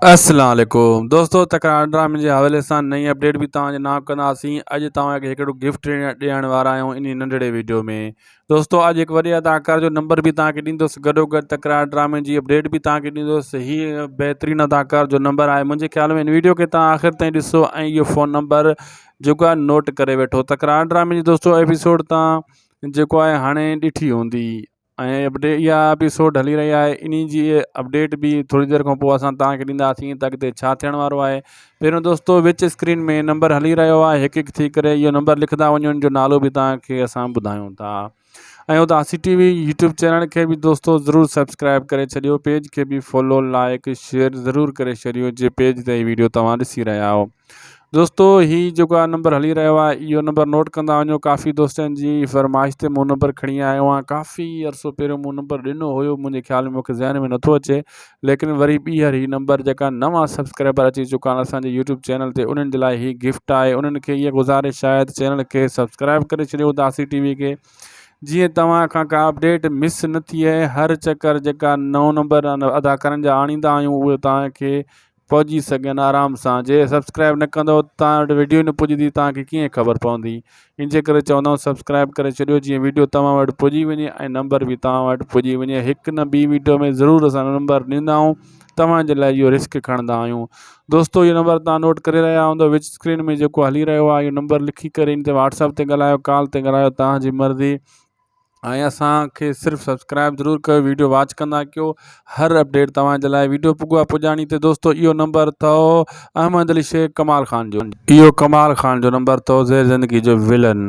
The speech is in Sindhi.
السلام عليڪم دوستو تڪرار ڊرامي جي حوالي سان نئين اپڊيٽ به توهان جي نام ڪنداسين اڄ توهان کي هڪڙو گفٽ ڏيڻ وارا آهيون انهي ننڍڙي ويڊيو ۾ دوستو اڄ هڪ وڏي اداڪار جو نمبر به توهان کي ڏيندس گڏو گڏ تڪرار ڊرامي جي اپڊيٽ به توهان کي ڏيندس هي بهترين اداڪار جو نمبر آهي منهنجي خيال ۾ ان ويڊيو کي توهان آخر تائين ڏسو ۽ اهو فون نمبر جيڪو آهي نوٽ ڪري ويٺو تڪرار ڊرامي جي دوستو ايپيسوڊ تان جيڪو آهي هاڻي ڏٺي هوندي ۽ اپڊيٽ اها ايپيسوڊ هلي رهي آهي انهي جي اپڊيٽ به ٿوري دير کان پوء اسان توهان کي ڏينداسين ته اڳتي ڇا ٿيڻ وارو آهي پهريون دوستو وچ اسڪرين ۾ نمبر هلي رهيو آهي هڪ هڪ ٿي ڪري اهو نمبر لکندا وڃو ان جو نالو به توهان کي اسان ٻڌايون ٿا ۽ Udasi T V YouTube channel کي به دوستو ضرور سبسڪرائب ڪري ڇڏيو پيج کي به فالو لائڪ شيئر ضرور ڪري ڇڏيو جي پيج تي هي ويڊيو توهان ڏسي رهيا آهيو دوستو هي جيڪو آ نمبر هلي رهيو آهي اهو نمبر نوٽ ڪندا وڃو ڪافي دوستن جي فرمائش تي مون نمبر کڻي آيو آهيان ڪافي عرصو پهريون مون نمبر ڏنو هيو منهنجي خيال ۾ مونکي ذهن ۾ نٿو اچي ليڪن وري ٻيهر هي نمبر جيڪا نوان سبسڪرائبر اچي چڪا آهن اسانجي يوٽيوب چينل تي انهن جي لاء هي گفٽ آهي انهن کي هيء گذارش آهي ته چينل کي سبسڪرائب ڪري ڇڏيو اداسي ٽي وي کي جيئن توهان کان ڪا اپڊيٽ مس نه ٿئي هر چڪر جيڪا نئون نمبر اداڪارن جا آڻيندا آهيون اهي توهان کي پهچي سگهن آرام سان جي سبسڪرائب نه ڪندو توهان وٽ ويڊيو نه پڄندي توهان کي ڪيئن خبر پوندي ان جي ڪري چوندا آهيون سبسڪرائب ڪري ڇڏيو جيئن ويڊيو توهان وٽ پڄي وڃي ۽ نمبر به توهان وٽ پڄي وڃي هڪ نه ٻي ويڊيو ۾ ضرور اسان نمبر ڏيندا آهيون توهان جي لاء اهو رسڪ کڻندا آهيون دوستو اهو نمبر توهان نوٽ ڪري رهيا هوندو وچ اسڪرين ۾ جيڪو هلي رهيو آهي اهو نمبر لکي ڪري ان تي واٽسپ تي ڳالهايو ڪال تي ڳالهايو توهان جي مرضي ۽ اسان کي صرف سبسڪرائب ضرور ڪيو ويڊيو واچ ڪندا ڪيو هر اپڊيٽ توهان جي لاء ويڊيو پڳو آهي پڄاڻي تي دوستو اهو نمبر اٿو احمد علي شيخ ڪمال خان جو اهو ڪمال خان جو نمبر اٿو زهر زندگي جو ولن.